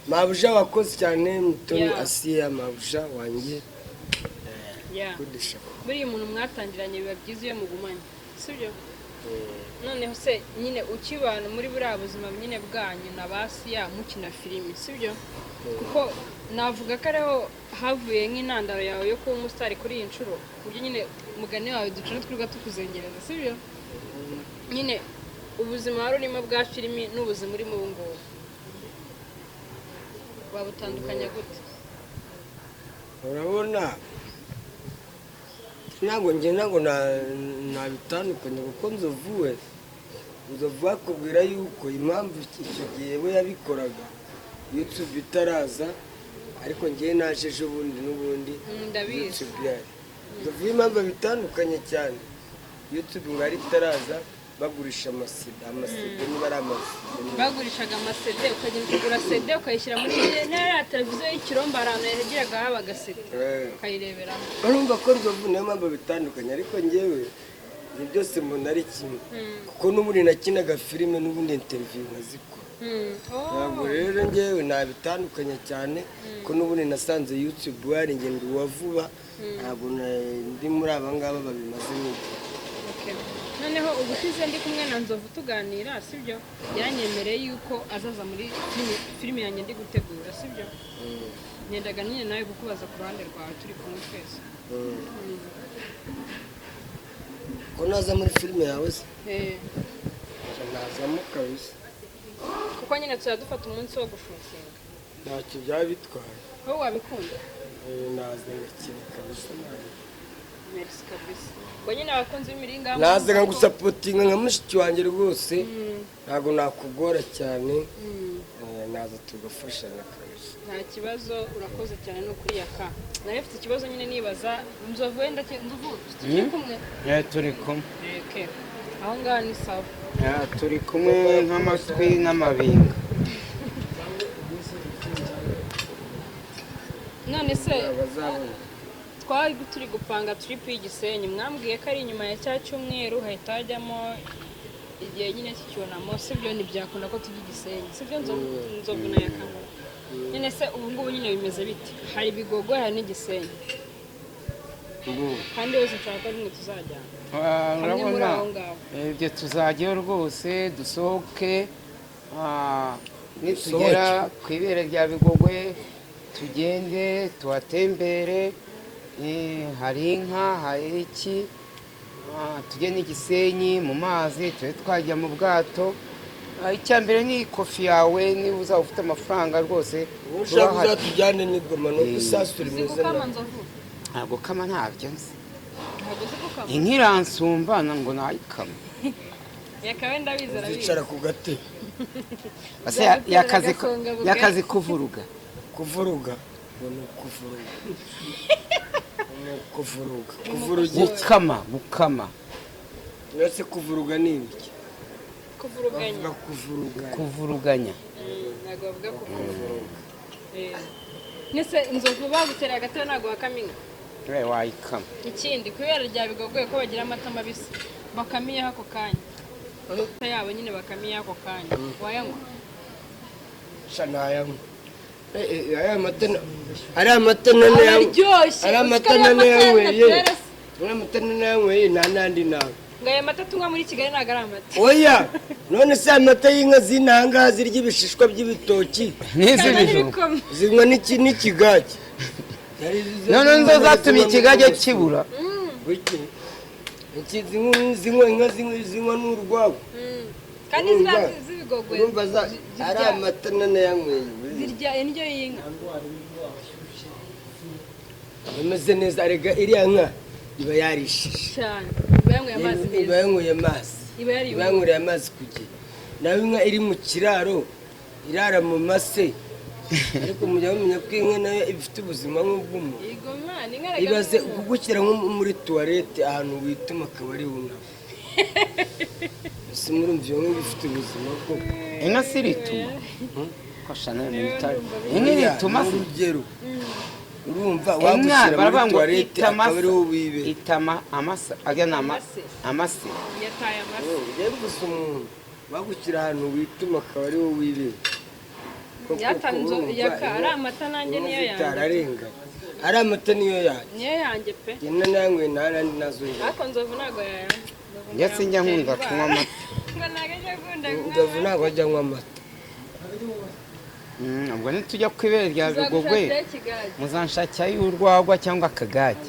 Mabuja wakoze cyane, Mutoni. Asiya mabuja wanjye. Kudisha. Buriya umuntu mwatangiranye biba byiza iyo mugumanye, sibyo? Noneho se nyine ukibana muri buriya buzima nyine bwanyu na ba Siya mukina filime, sibyo? Kuko navuga ko ariho havuye nk'intandaro yawe yo kuba umusitari kuri iyi nshuro, ku buryo nyine umugani wawe ducana twirirwa tukuzengereza, sibyo? Nyine ubuzima wari urimo bwa filimi n'ubuzima urimo ubu ngubu wabutandukanya gute? Urabona, ntabwo njye ntabwo nabitandukanya, kuko Nzovu we, Nzovu akubwira yuko impamvu icyo gihe we yabikoraga YouTube itaraza, ariko ngewe naje ejo bundi n'ubundi. Ndabizi. YouTube yari Nzovu, impamvu bitandukanye cyane, YouTube ngo yari itaraza, bagurisha amasida, amasida niba ari amasida. Bagurishaga amasede, ukagenda ukagura sede ukayishyira muri ya televiziyo y'ikirombo, ahantu yagiraga habaga sede, ukayireberamo. Urumva ko Nzovu niyo mpamvu bitandukanye, ariko ngewe ibyo byose mbona ari kimwe, kuko n'ubundi nakinaga filime, n'ubundi interview nkazikora. Ntabwo rero ngewe nabitandukanya cyane, ko n'ubundi nasanze YouTube wari ingendo wa vuba, ntabwo ndi muri aba ngaba babimazemo igihe. Okay. Noneho ubushize ndi kumwe na Nzovu tuganira, sibyo, yanyemereye yuko azaza muri filime yanjye ndi gutegura, sibyo? Ngendaga nyine nawe kukubaza ku ruhande rwawe turi kumwe twese. Ko naza muri filime yawe se? Eh. Nazamo kabisa. Kuko nyine tuzajya dufata umunsi wo gushootinga. Ntacyo byaba bitwaye. Wowe wabikunda? Naza ngakina kabisa nawe. Merci kabisa. Ubwo nyine abakunzi b'Imiringa, Naza nkagusupportinga nka mushiki wanjye rwose, ntabwo nakugora cyane. Naza tugafashanya kabisa. Nta kibazo, urakoze cyane. Ni ukuri yaka nawe mfite ikibazo nyine nibaza Nzovu, wenda Nzovu turi kumwe. Turi kumwe. Okay. Aho ngaho ni sawa. Turi kumwe nk'amatwi n'amabinga. None se Abazabona. twari turi gupanga trip y'Igisenyi, mwambwiye ko ari inyuma ya cya cyumweru hahita hajyamo igihe nyine cy'icyunamo, sibyo? Ntibyakunda ko tujya Igisenyi, sibyo, Nzovu? Nzovu na Yakamara nyine se ubu ngubu nyine bimeze bite? Hari Bigogwe, hari n'Igisenyi, kandi hose nshaka ko rimwe tuzajyana hamwe muri Urabona aho ngaho. Ibyo tuzajyayo rwose, dusohoke, nitugera ku ibere rya Bigogwe tugende tuhatembere, hari inka, hari iki, tujye n'Igisenyi mu mazi, tube twajya mu bwato. Icya mbere ni ikofi yawe, niba uzaba ufite amafaranga rwose Ushaka turahari. uzatujyane n'igoma no isasu Uzi rimeze gukama, nabi. Nzovu? Ntabwo kama, ntabyo nzi. Ntabwo uzi gukama? Inka iransumba ngo nayikama. Yakawe ndabizi, arabizi. Uzicara ku gatebe. Ase Uzagutera agasonga bugari. Yakazi kuvuruga. Kuvuruga ngo ni ukuvuruga, ni ukuvuruga, kuvuruga iki? Gukama, gukama. Uretse kuvuruga ni ibiki? Kuvuruganya. Bavuga kuvuruga. Kuvuruganya. Ntabwo bavuga kuvuruga. Nese Inzovu bagutera agatebe ntabwo wakama inka? Wayikama. Ikindi, kubera rya Bigogwe ko bagira amata mabisi bakamiyeho ako kanya, amata yabo nyine bakamiyeho ako kanya, wayanywa? Sha, ntayanywa. Aya mata ariya mata nane Araryoshye. Ariya Uzi ko mata ariya nane mata ya yanyweye. naturelle se? Ariya mata nane yanyweye nta n'andi nawe. Ngo aya mata tunywa muri Kigali ntabwo ari amata. Oya, none se aya mata y'inka z'intangaha zirya ibishishwa by'ibitoki, Kandi N'iz'ibijumba. n'ibikoma. zinywa n'ikigage? None nizo zatumye ikigage kibura. Wiki. Iki zinywa inka zinywa n'urwagwa. Kandi Urumva? ziriya z'Ibigogwe Urumva ari amata nane yanyweye. zirya indyo y'inka. Bameze neza arega, iriya nka iba yarishije. Cyane, iba yanyweye amazi Iba meza. yanyweye amazi. Iba yariye. Iba yanyweye amazi ku gihe. Nawe inka iri mu kiraro irara mu mase, ariko mujya mumenya ko inka nayo ifite ubuzima nk'ubw'umuntu. Yego mwana, inka erega Ibaze ni umuntu. kugushyira nko muri toilette ahantu wituma akaba ari wunama. Ese murumva iyo nka iba ifite ubuzima koko? Inka si irituma kosha nayo mu bitaro, inka irituma Ni se? urugero, urumva Inka wagushyira muri baravuga ngo toilette itama akaba ariho wibera. Itama amase ajya ni Amase. Amase. Yataye amase. Ugiye gusa umuntu bagushyira ahantu wituma akaba ariho wibera. Koko Yatanze urumva yaka ari amata, nanjye inka niyo yanjye. zitararenga ari amata niyo yanjye. Niyo yanjye pe. Njye nanyweye nta nandi nazongera. Ariko Nzovu ntabwo yayanywa. Nzovu Njye sinjya nkunda yamutera kunywa indwara. amata. Ngo ntabwo ajya akunda kunywa Nzovu amata. ntabwo ajya anywa amata. Ubwo nitujya ku ibere rya Bigogwe Tuzagushakiraho ikigage. muzanshakirayo urwagwa cyangwa akagage.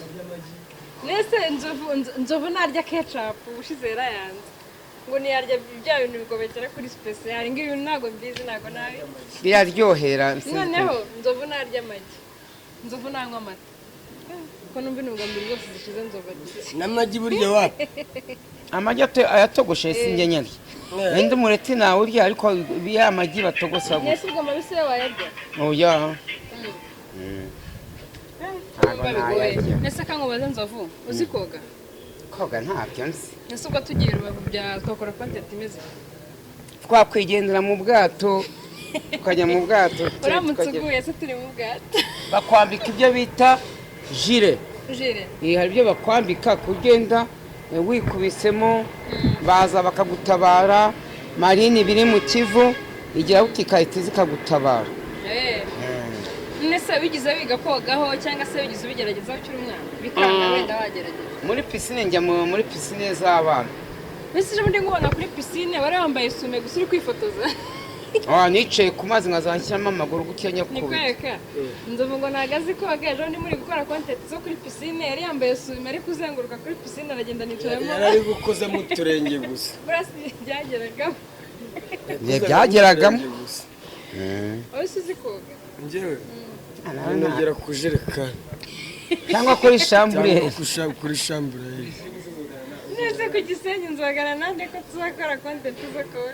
Nese Nzovu, Nzovu narya ketchup? Ubushize yarayanze ngo ntiyarya bya bintu bigobekera kuri special, ngo ibintu ntabwo mbizi, ntabwo nabi. Biraryohera. Noneho Nzovu narya amagi? Nzovu nanywa amata? Ko numva intungamubiri zose zishize, Nzovu agize. N'amagi burya wapi. Amagi ayatogoshe sinjye nyarya, wenda umureti nawe urya, ariko ya magi batogosa gusa. Nese ubwo amabisi yo wayarya? Oya. Ntabwo Numva bigoye. nayarya. Nese kankubaze, Nzovu, uzi koga? Koga ntabyo nzi. Nese ubwo tugiye Rubavu bya twakora content imeze? Twakwigendera mu bwato, tukajya mu bwato. Uramutse uguye se turi mu bwato? Bakwambika ibyo bita gilet. Gilet. Hari ibyo bakwambika kugenda wikubisemo baza bakagutabara. Marine biri mu Kivu igira buti ikahita zikagutabara. Nese wigize wiga kogaho cyangwa se wigize ubigeragezaho ukiri umwana bikanga, wenda wagerageza? Muri piscine, njya muri piscine z'abana. Mbese ejo bundi nkubona kuri piscine wari wambaye isume gusa uri kwifotoza. Nicaye ku mazi nkazashyiramo amaguru gutya nyakubita. Nikwereka Nzovu ngo ntabwo azi koga. Ejo bundi muri gukora content zo kuri piscine yari yambaye isume ari kuzenguruka kuri piscine, aragenda nicaramo. Yari ari gukozamo uturenge gusa. Burasi byageragamo. Ibihe byageragamo. Gusa. Wowe se uzi koga? Njyewe nogera ku jerekani. Cyangwa kuri shambure. Cyangwa kuri shambureri. Nese ku Gisenyi nzogana nande ko tuzakora content zo koga?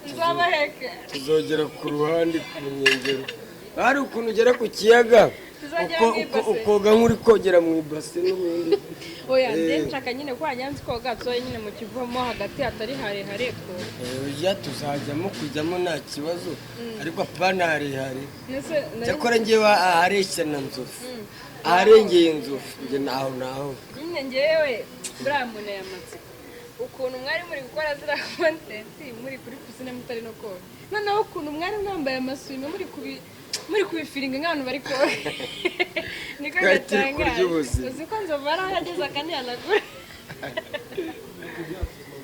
Nzabaheka. Tuzogera ku ruhande, ku nkengero. Hari ukuntu ugera ku kiyaga Tuzagera mu ibase. ukoga nk'uri kogera mu ibase n'ubundi. Oya, njye nshaka nyine ko wanyanze koga, tuzoye nyine mu kivomo hagati hatari harehare twoga. Oya, tuzajyamo, kujyamo nta kibazo, ariko apana harehare. Nese Cyakora njyewe ahareshya na Nzovu, aharengeye Inzovu, njye naho naho. Nyine ngewe buriya muntu amatsiko ukuntu mwari muri gukora ziriya content muri kuri pisine mutari no koga, noneho ukuntu mwari mwambaye amasume muri kubifiringa nk'abantu bari koga, niko Twari turi kurya gatangaje. ubuzima. Uzi ko Nzovu ari aho yageze akanihanagura?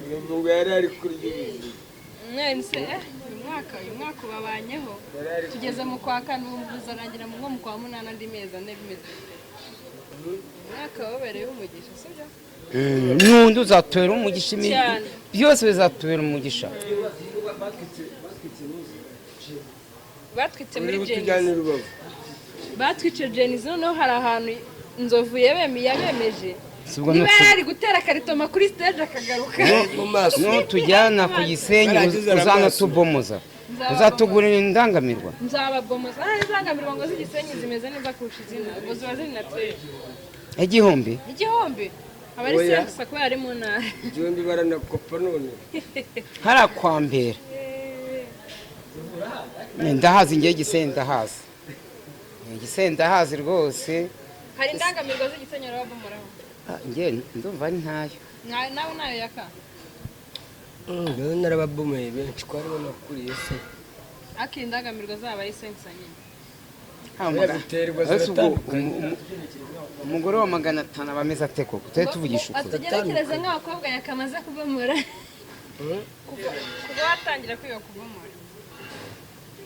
Nzovu ngo yari ari kurya ubuzima. Mwene se uyu mwaka ubabanyeho. Yari ari Tugeze mu kwa kane, ubu uzarangira mu nko mu kwa munani, andi mezi 4 bimeze bite? Uyu mwaka wababereye umugisha, sibyo? N'undi uzatubera umugisha Cyane. Byose bizatubera umugisha. Batwitse muri Uri butujyane Gen-Z. i Rubavu. Batwice Gen-Z, noneho hari ahantu Nzovu yabemeje. Si ubwo Niba nutu- yari ari gutera karitoma kuri stage akagaruka. Mu maso. Nutujyana ku Gisenyi Barangiza uzanatubomoza, uzatugurira indangamirwa. Nzababomoza. Ah, indangamirwa ngo z'Igisenyi zimeze neza kurusha izina, ngo ziba ziri naturel. 1000. 1000 aba ari Oya. gusa kubera ari mu ntara. 1000 baranakopa none. Hariya kwa mbere ndahazi ngewe Gisenyi ndahazi. Gisenyi ndahazi rwose. Hari indangamirwa z'Igisenyi barababomoraho? Ah, ngewe ndumva ari ntayo. Nawe nayo yaka? Njyewe narababomeye benshi ko aribo nakuriye se. Ariko indangamirwa zabo ari sensa nyine. Oya, biterwa, Ese ubwo ziratandukanye. umugore wa 500 aba ameze ate koko? Tujye tuvugisha ukuri. Atugerekereze nk'abakobwa yakamaze kubomora kuva watangira kwiga kubomora.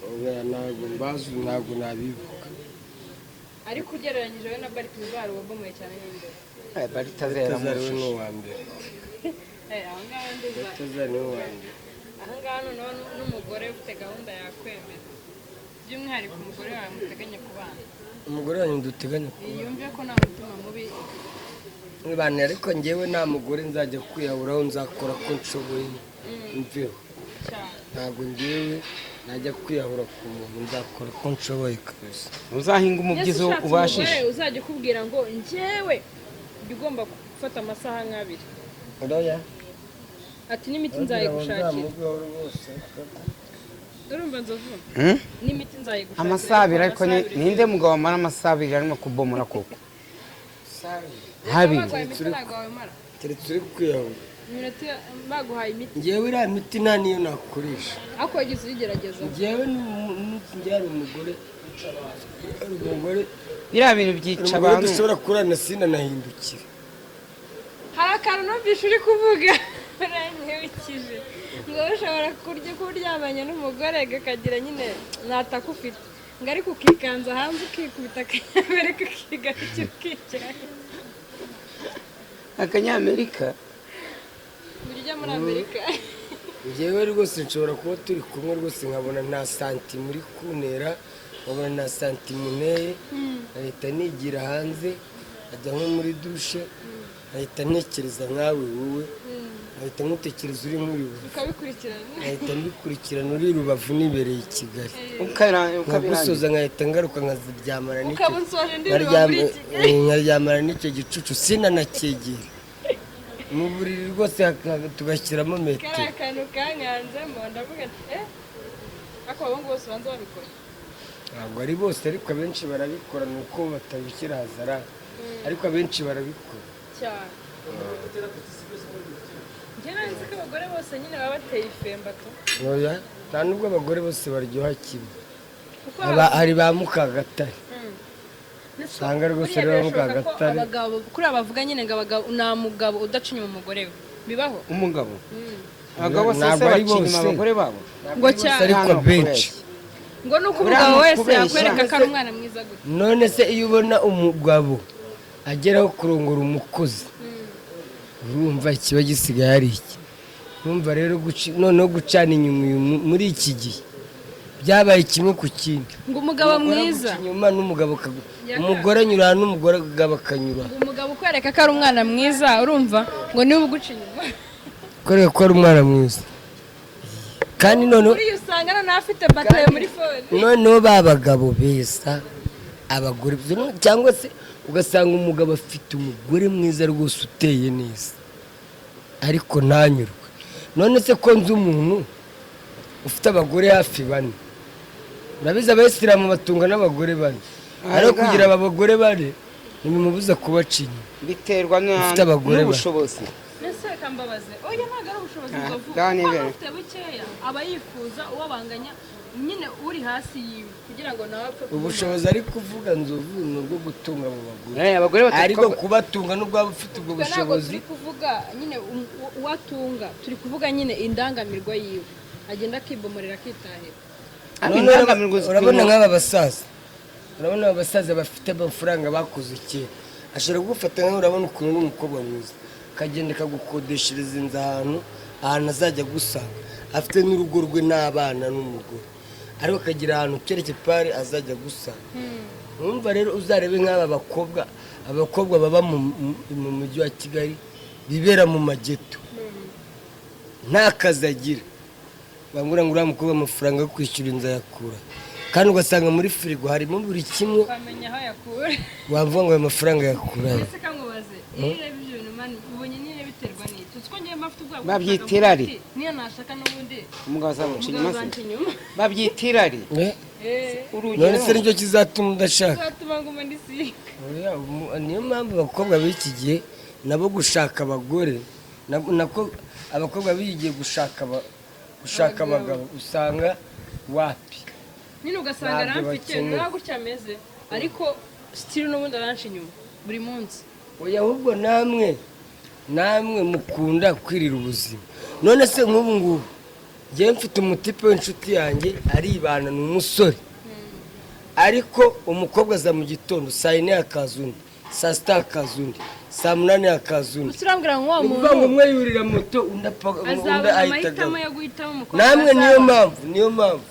Oya, ntabwo mbazi, ntabwo nabibuka. Ariko ugereranyije we na Baritazari, wabomoye cyane n'imbere? Eh, Baritazari Batazari we ni yaramushije. uwa mbere. Eh, aho ngaho ndumva. Batazari ni uwa mbere. Aho ngaho noneho n'umugore ufite gahunda yakwemera, by'umwihariko umugore wawe muteganya kubana. Umugore wanjye duteganya kuba. Yumve ko nta mutima mubi. Bana, ariko njyewe nta mugore nzajya kwiyahuraho, nzakora ko nshoboye mveho. Cyane. Ntabwo njyewe najya kwiyahura ku muntu, nzakora ko nshoboye kabisa. Uzahinga Yesu umubyizi ushatse ubashije. umugore uzajya ukubwira ngo njyewe jya ugomba gufata amasaha nk'abiri. Oya. Ati n'imiti nzayigushakira. Nzamuveho rwose. Urumva Nzovu? Hmm? N'imiti nzayigushakira. Amasaha 2, ariko Amasaha 2. ninde mugabo wamara amasaha 2 arimo kubomora koko? Habiri. Baguhaye imiti ntabwo wabimara. Keretse uri kwiyahura. Iminota baguhaye imiti. Njyewe iriya miti nta niyo nakoresha. Ariko wagize uyigerageza? Njyewe n'umunsi njye hari umugore Biriya bintu hari byica umugore abantu. dushobora kurana sinanahindukire. Hari akantu numvise uri kuvuga uranyibukije, ngo ushobora kurya kuba uryamanye n'umugore kakagira nyine ntataka ufite, ngo ariko ukikanza hanze ukikubita akanyamerika ukigarukira ukicara. Akanyamerika. Ngo ujya muri Amerika. Njyewe rwose nshobora kuba turi kumwe rwose nkabona nta santimu uri kuntera, nkabona nta santimu nteye, nkahita nigira hanze, nkajya nko muri dushe, nkahita ntekereza nkawe wowe, nkahita nkutekereza uri muri Rubavu. Ukabikurikirana. Nkahita mbikurikirana uri Rubavu nibereye i Kigali. Ukabirangiza. Nkagusoza nkahita ngaruka nkaziryamana n'icyo Ukaba unsoje ndi Rubavu uri i Kigali. Nkaryamana n'icyo gicucu sinanacyegera mu buriri rwose, tugashyiramo metero. Kariya kantu kankanzemo, ndavuga ati eh, ariko abahungu bose ubanza babikora. Ntabwo ari bose, ariko abenshi barabikora, ni uko batabishyira hazara, ariko abenshi barabikora. Cyane. Njye nari nzi ko abagore bose nyine baba bateye ifembato. Oya, nta nubwo abagore bose baryoha kimwe. Kuko Hari ba Mukagatare usanga rwose buriya ari ba birashoboka ko Mukagatare. Abagabo kuri aba bavuga nyine ngo abagabo, nta mugabo udaca inyuma umugore we, bibaho? Umugabo, abagabo bose Ntabwo se ari baca inyuma bose. abagore babo? Ngo cyane. Ariko Hano benshi. kubeshya. Ngo nuko Buriya umugabo ni wese ukubeshya. yakwereka ko ari umwana mwiza gutya. None se iyo ubona umugabo ageraho kurongora umukozi, urumva ikiba gisigaye ari iki? Numva rero noneho gucana inyuma uyu muri iki gihe byabaye kimwe ku kindi. Ngo umugabo Umugore mwiza aguca inyuma n'umugabo Yaka. umugore anyura aha n'umugore akanyura. Ngo umugabo ukwereka ko ari umwana mwiza, urumva, ngo niwe uguca inyuma. Kwereka ko ari umwana mwiza kandi noneho Buriya usanga noneho afite bataye muri phone. Noneho ba bagabo beza, abagore, cyangwa se ugasanga umugabo afite umugore mwiza rwose uteye neza, ariko ntanyurwe. None se ko nzi umuntu ufite abagore hafi bane? Urabizi, abayisilamu batunga n'abagore bane, ariko Arega. kugira aba bagore bane ntibimubuza kubaca inyuma. Biterwa Ufite abagore n'ubushobozi. Ese reka mbabaze, oya, ntabwo ari ubushobozi. Ah, Nzovu bwa kuko nibere. ufite bukeya aba yifuza uwo banganya nyine, uri hasi yiwe, kugira ngo nawe apfe kubona. Ubushobozi ari kuvuga Nzovu ni ubwo gutunga abo bagore. Abagore batatu. Ariko kubatunga n'ubwo waba ufite ubwo Twe ntabwo bushobozi. turi kuvuga nyine uwo atunga, turi kuvuga nyine indangamirwa yiwe, agenda akibomorera akitahira. None Indangamirwa urabona zipimwa. nk'aba basaza, urabona aba basaza bafite amafaranga bakoze kera, ashobora kugufata nkaho urabona ukuntu uri umukobwa mwiza, akagenda akagukodeshereza inzu ahantu azajya agusanga, afite n'urugo rwe n'abana n'umugore, ariko akagira ahantu quelque part azajya agusanga. Urumva rero, uzarebe nk'aba bakobwa, abakobwa baba mu mujyi wa Kigali bibera mu mageto, nta kazi agira, bambwira ngo uriya mukobwa amafaranga yo kwishyura inzu ayakura, kandi ugasanga muri firigo harimo buri kimwe. Ukamenya aho yakura. Wavuga ngo ayo mafaranga yakura he? Ese kamubaze, iyo urebye ibyo bintu, man, ubonye nyine biterwa n'iki? Uzi ko ngewe mba mfite ubwoba bwo Babyita gushaka irari. umuti, niyo nashaka n'ubundi Umugabo azamuca umugabo inyuma se? azanca inyuma. Babyita irari. Eh? Eh, Urugero. None se nicyo kizatuma udashaka? Uzatuma nguma ndi single. Oya, niyo mpamvu abakobwa b'iki gihe nabo gushaka abagore nako abakobwa b'iki gihe gushaka abagabo usanga wapi. Nyine ugasanga Ntabyo aramfite bakeneye. nta gutya ameze, ariko still n'ubundi aranca inyuma buri munsi. Oya, ahubwo namwe mukunda kwirira ubuzima. None se nk'ubu ngubu njyewe mfite umutipe w'inshuti yanjye, aribana, ni umusore, ariko umukobwa aza mu gitondo saa 4 hakaza undi, saa 6 hakaza undi, saa 8 hakaza undi. Gusa urambwira ngo uwo Ni ukuvuga ngo muntu umwe yurira moto, undi undi azabona ahita amahitamo agaruka. yo guhitamo umukobwa Namwe niyo azabona. mpamvu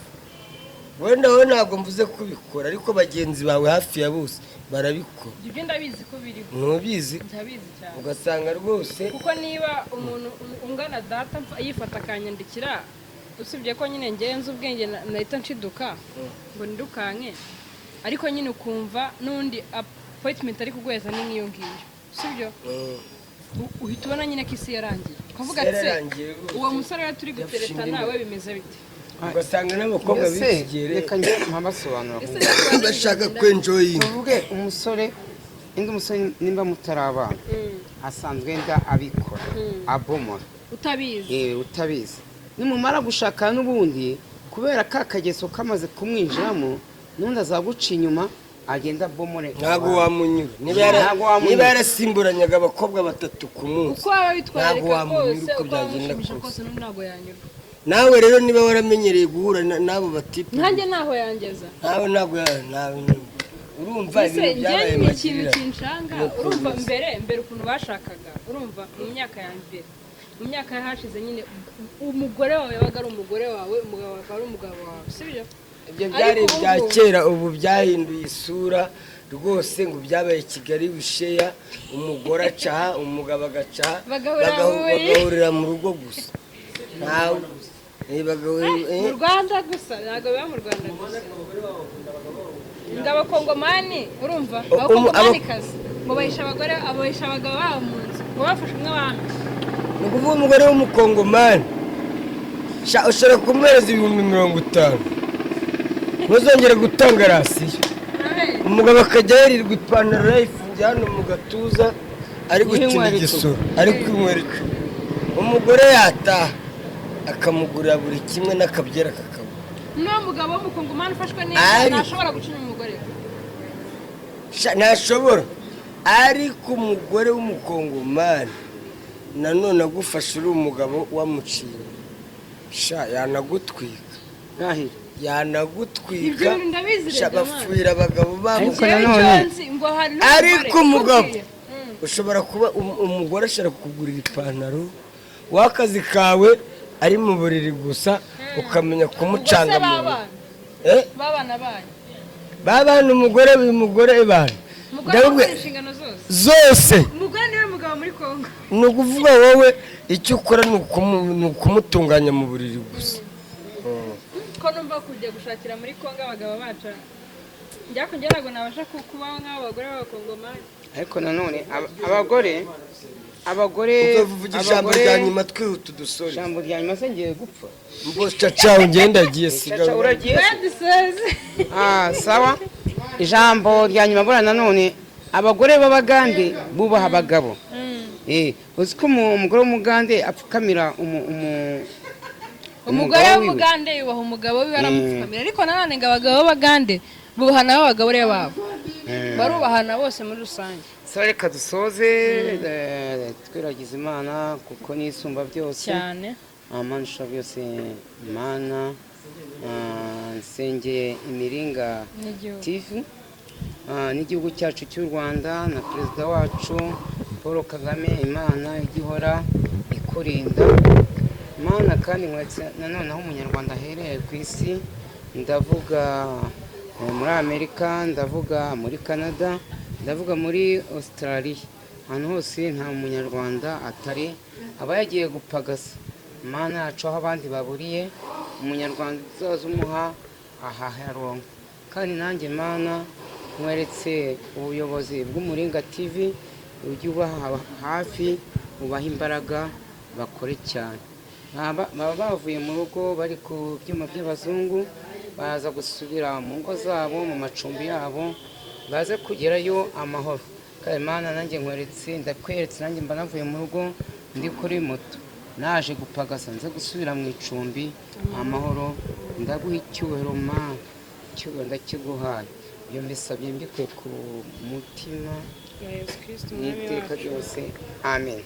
wenda wowe ntabwo mvuze kubikora, ariko bagenzi bawe hafi ya bose barabikora. Ibyo ndabizi ko biriho. Ntubizi? Ndabizi cyane. Ugasanga rwose Kuko niba umuntu ungana data yifata akanyandikira, usibye ko nyine ngenze ubwenge nahita nshiduka ngo nirukanke, ariko nyine ukumva n'undi appointment ari kuguheza ni nk'iyo ngiyo, sibyo? Uhita ubona nyine ko isi yarangiye, ukavuga Isi ati se yararangiye rwose. uwo musore we turi gutereta Yafashe nawe bimeze bite? Ugasanga n'abakobwa Mbese b'iki gihe rero reka njye mpabasobanura. Ese niba bashaka kwenjoyinga. Tuvuge umusore, indi umusore nimba mutari abana, asanzwe wenda abikora, abomora. Utabizi. Utabizi, nimumara gushaka n'ubundi kubera ka kageso kamaze kumwinjiramo, n'undi azaguca inyuma, agenda abomore. Ntabwo wamunyura niba Ntabwo wamunyura. niba yarasimburanyaga abakobwa batatu ku munsi. Uko waba witwararika Ntabwo wamunyura kose, uko uko waba byagenda umushimisha kose. kose, n'undi ntabwo yanyurwa. Nawe rero niba waramenyereye guhura n'abo batipe, Nkanjye ntaho yangeza. Nawe ntabwo nawe urumva Ese ibintu njye byabaye ni ikintu magirira. kinshanga. Nuko Urumva, bimeze. mbere ukuntu bashakaga, urumva, mu myaka ya mbere, mu myaka yahashize nyine, umugore wawe yabaga ari umugore wawe, umugabo wawe akaba ari umugabo wawe, sibyo? Ibyo byari Ariko ubu ibya ngubu- kera, ubu byahinduye isura rwose, ngo byabaye Kigali wisheya, umugore acaha, umugabo agacaha. Bagahurira mu buriri. Bagahurira mu rugo gusa, ntawe Mu Rwanda gusa, ntabwo biba mu Rwanda gusa, ngo abakongomani, urumva, abakongomanikazi ngo bahisha abagore, abahisha abagabo babo mu nzu, ngo bafashe umwe wambi. Ni ukuvuga umugore w'umukongomani, ushobora kumuhereza 50,000, ntuzongere gutanga ration. Umugabo akajya yirirwa ipantaro yayifungiye hano mu gatuza, ari gukina Yinywera igisoro, ari kwinywera icupa, umugore yataha akamugurira buri kimwe n'akabyera kakabura. N'uwo mugabo w'umukongomani ufashwe neza ntashobora guca umugore we. Ntashobora, ariko umugore w'umukongomani nanone agufashe uri umugabo wamuciye, sha, yanagutwika. Rahira. Yanagutwika. Ibyo bintu ndabizi Sha, rero, man. bapfuira abagabo babo. Ariko Njyewe nanone- icyo nzi ngo hari n'umugore Ariko umugabo ukubwiye. ushobora kuba umugore ashobora kukugurira ipantaro. W'akazi kawe ari mu buriri gusa, ukamenya kumucanga mu buriri. Eh? Babana banyu? Babana, umugore, uyu mugore bana. Umugore Ndababwira- akora inshingano zose. Zose. Umugore niwe mugabo muri Kongo. Ni ukuvuga wowe icyo ukora ni ukumutunganya mu buriri gusa. Ko numva kujya gushakira muri Kongo abagabo bacu, njya ntabwo nabasha kubaho nk'abo bagore b'abakongomani. Ariko nanone abagore Ukavuga ijambo rya nyuma, twihuta udusore. Ijambo rya nyuma se ngiye gupfa? Mbose caca, ngenda agiye. Caca, Sigaho. uragiye se? Dusoze. Ah, sawa. Ijambo rya nyuma, buriya nanone abagore b'abagande bubaha abagabo. Uzi ko umugore w'umugande apfukamira Umugore umugabo wiwe? w'umugande yubaha umugabo wiwe, aramupfukamira. Ariko nanone ngo abagabo b'abagande bubaha nabo abagore babo, barubahana bose muri rusange. Sawa, reka dusoze twiragiza Imana kuko n'isumba byose. Cyane. Mana ishobora byose, Mana, nsengeye Imiringa n'igihugu. TV n'igihugu cyacu cy'u Rwanda na perezida wacu Paul Kagame. Imana ijya ihora ikurinda, Mana. Kandi nkwetse nanone aho umunyarwanda aherereye ku isi, ndavuga muri Amerika, ndavuga muri Canada, ndavuga muri Australia, ahantu hose nta munyarwanda atari aba yagiye gupagasa. Mana yacu, aho abandi baburiye, umunyarwanda uzaza umuha ahaharonka. Kandi nanjye Mana nkweretse ubuyobozi bw'Umuringa TV, ujye ubaha hafi, ubahe imbaraga bakore cyane. Baba bavuye mu rugo bari ku byuma by'abazungu, baza gusubira mu ngo zabo, mu macumbi yabo, baze kugerayo amahoro. Kandi Mana nanjye nkweretse, ndakweretse nanjye mba navuye mu rugo ndi kuri moto naje gupagasa, nze gusubira mu icumbi amahoro. Ndaguha icyubahiro Mana, icyubahiro ndakiguhaye. Ibyo mbisabye mbikuye ku mutima Yesu Kristo Umwami n'iteka wacu. ryose, amen.